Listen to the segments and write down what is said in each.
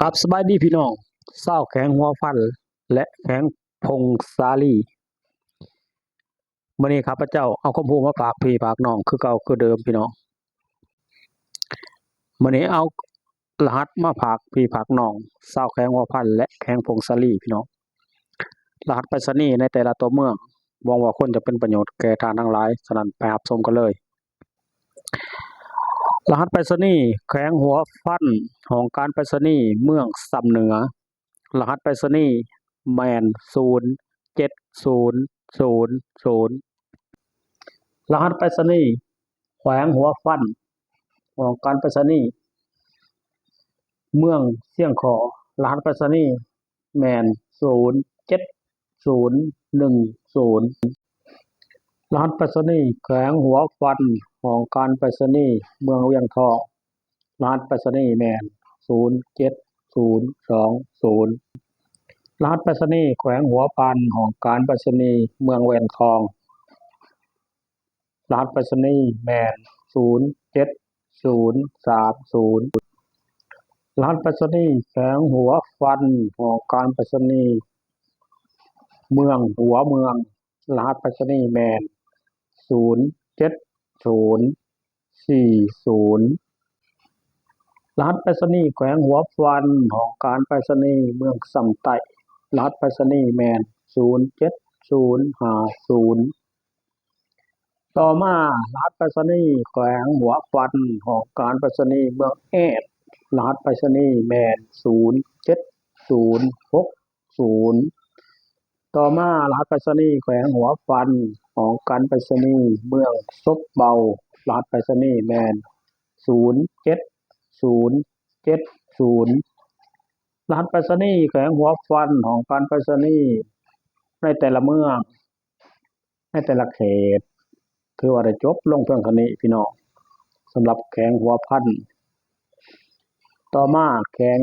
ກັບສະບາຍດີພີ່ນ້ອງ ຊາວແຂວງຫົວພັນ ແລະ ແຂວງຜົ້ງສາລີ. ມື້ນີ້ຂ້າພະເຈົ້າເອົາຄວາມຮູ້ມາຝາກພີ່ຝາກນ້ອງຄືເກົ່າຄືເດີມພີ່ນ້ອງ. ມື້ນີ້ເອົາລະຫັດມາຝາກພີ່ຝາກນ້ອງ ຊາວແຂວງຫົວພັນ ແລະ ແຂວງຜົ້ງສາລີພີ່ນ້ອງ. ລະຫັດໄປສະນີໃນແຕ່ລະຕົວເມືອງ ຫວັງວ່າຄວນຈະເປັນປະໂຫຍດແກ່ທ່ານທັງຫຼາຍ, ສະນັ້ນໄປຮັບຊົມກັນເລີຍ. ລະຫັດໄປສະນີແຂວງຫົວພັນ ຫ້ອງການໄປສະນີເມືອງຊຳເໜືອ. ລະຫັດໄປສະນີແມ່ນ ສູນເຈັດສູນສູນສູນ. ລະຫັດໄປສະນີແຂວງຫົວພັນ ຫ້ອງການໄປສະນີເມືອງຊຽງຄໍ. ລະຫັດໄປສະນີ ແມ່ນ ສູນເຈັດສູນໜຶ່ງສູນ. ລະຫັດໄປສະນີແຂວງຫົວພັນ ຫ້ອງການໄປສະນີເມືອງວຽງທອງ. ລະຫັດໄປສະນີແມ່ນ ສູນເຈັດສູນສອງສູນ. ລະຫັດໄປສະນີແຂວງຫົວພັນ ຫ້ອງການໄປສະນີເມືອງວຽງທອງ. ລະຫັດໄປສະນີແມ່ນ ສູນເຈັດສູນສາມສູນ. ລະຫັດໄປສະນີແຂວງຫົວພັນ ຫ້ອງການໄປສະນີເມືອງຫົວເມືອງ. ລະຫັດໄປສະນີແມ່ນ ສູນເຈັດສູນສີ່ສູນ. ລະຫັດໄປສະນີແຂວງຫົວພັນ ຫ້ອງການໄປສະນີເມືອງຊຳໃຕ້. ລະຫັດໄປສະນີແມ່ນ ສູນເຈັດສູນຫ້າສູນ. ຕໍ່ມາ ລະຫັດໄປສະນີແຂວງຫົວພັນ ຫ້ອງການໄປສະນີເມືອງແອດ. ລະຫັດໄປສະນີແມ່ນ ສູນເຈັດສູນຫົກສູນ. ຕໍ່ມາ ລະຫັດໄປສະນີແຂວງຫົວພັນ ຫ້ອງການໄປສະນີເມືອງສົບເບົາ. ລະຫັດໄປສະນີແມ່ນ ສູນເຈັດສູນເຈັດສູນ. ລະຫັດໄປສະນີແຂວງຫົວພັນ ຫ້ອງການໄປສະນີໃນແຕ່ລະເມືອງ ໃນແຕ່ລະເຂດ ຖືວ່າໄດ້ຈົບລົງພຽງເທົ່ານີ້ພີ່ນ້ອງ ສຳລັບແຂວງຫົວພັນ. ຕໍ່ມາແຂວງ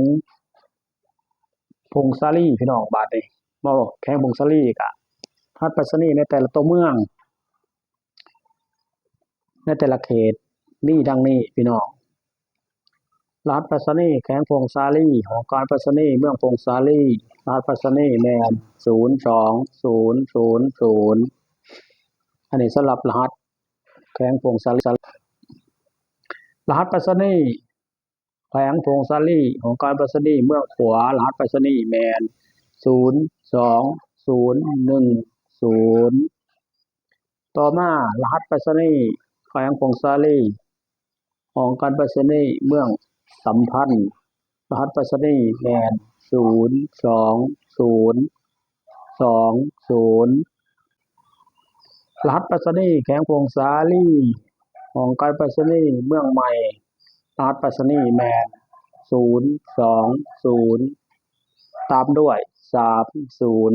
ຜົ້ງສາລີພີ່ນ້ອງ. ບາດນີ້ມາເວົ້າແຂວງຜົ້ງສາລີ ກະລະຫັດໄປສະນີໃນແຕ່ລະຕົວເມືອງ ໃນແຕ່ລະເຂດມີດັ່ງນີ້ພີ່ນ້ອງ. ລະຫັດໄປສະນີແຂວງຜົ້ງສາລີ ຫ້ອງການໄປສະນີເມືອງຜົ້ງສາລີ. ລະຫັດໄປສະນີແມ່ນ ສູນສອງສູນສູນສູນ. ອັນນີ້ສຳລັບລະຫັດແຂວງຜົ້ງສາລີ. ລະຫັດໄປສະນີແຂວງຜົ້ງສາລີ ຫ້ອງການໄປສະນີເມືອງຂວາ. ລະຫັດໄປສະນີແມ່ນ ສູນສອງສູນໜຶ່ງສູນ. ຕໍ່ມາ ລະຫັດໄປສະນີແຂວງຜົ້ງສາລີ ຫ້ອງການໄປສະນີເມືອງສຳພັນ. ລະຫັດໄປສະນີແມ່ນ ສູນສອງສູນສອງສູນ. ລະຫັດໄປສະນີແຂວງຜົ້ງສາລີ ຫ້ອງການໄປສະນີເມືອງໃໝ່. ລະຫັດໄປສະນີແມ່ນ ສູນສອງສູນ ຕາມດ້ວຍສາມສູນ.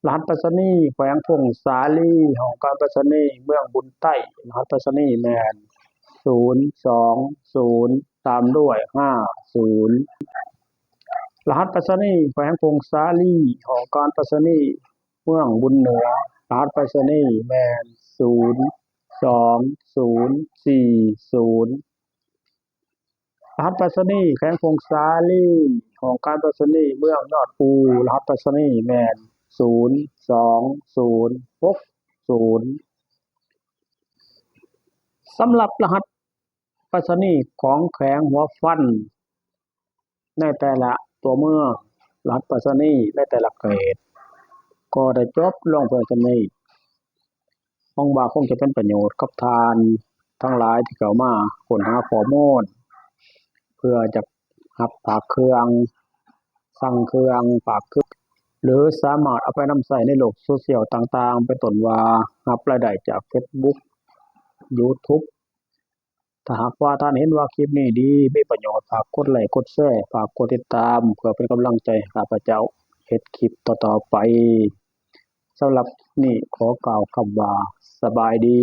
ລະຫັດໄປສະນີແຂວງຜົ້ງສາລີ ຫ້ອງການໄປສະນີເມືອງບຸນໃຕ້. ລະຫັດໄປສະນີແມ່ນ ສູນສອງສູນ ຕາມດ້ວຍຫ້າສູນ. ລະຫັດໄປສະນີແຂວງຜົ້ງສາລີ ຫ້ອງການໄປສະນີເມືອງບຸນເໜືອ. ລະຫັດໄປສະນີແມ່ນ ສູນສອງສູນສີ່ສູນ. ລະຫັດໄປສະນີແຂວງຜົ້ງສາລີ ຫ້ອງການໄປສະນີເມືອງຍອດພູ. ລະຫັດໄປສະນີແມ່ນ ສູນສອງສູນຫົກສູນ. ສຳລັບລະຫັດໄປສະນີຂອງແຂວງຫົວພັນ ໃນແຕ່ລະຕົວເມືອງ, ລະຫັດໄປສະນີໃນແຕ່ລະເຂດ ກໍໄດ້ຈົບລົງພຽງສ່ຳນີ້. ຫວັງວ່າຄົງຈະເປັນປະໂຫຍດກັບທ່ານທັງຫຼາຍທີ່ເຂົ້າມາຄົ້ນຫາຂໍ້ມູນ ເພື່ອຈະຮັບຝາກເຄື່ອງ, ສັ່ງເຄື່ອງ, ຝາກເຄື່ອງ ຫຼື ສາມາດເອົາໄປນຳໃຊ້ໃນໂລກໂຊຊຽວຕ່າງໆ ເປັນຕົ້ນວ່າ ຮັບລາຍໄດ້ຈາກເຟສບຸກ, ຢູທູບ. ຖ້າຫາກວ່າທ່ານເຫັນວ່າຄລິບນີ້ດີ, ມີປະໂຫຍດ, ຝາກກົດໄລ, ກົດແຊ, ຝາກກົດຕິດຕາມ ເພື່ອເປັນກຳລັງໃຈໃຫ້ຂ້າພະເຈົ້າເຮັດຄລິບຕໍ່ໆໄປ. ສຳລັບນີ້ຂໍກ່າວຄຳວ່າ ສະບາຍດີ.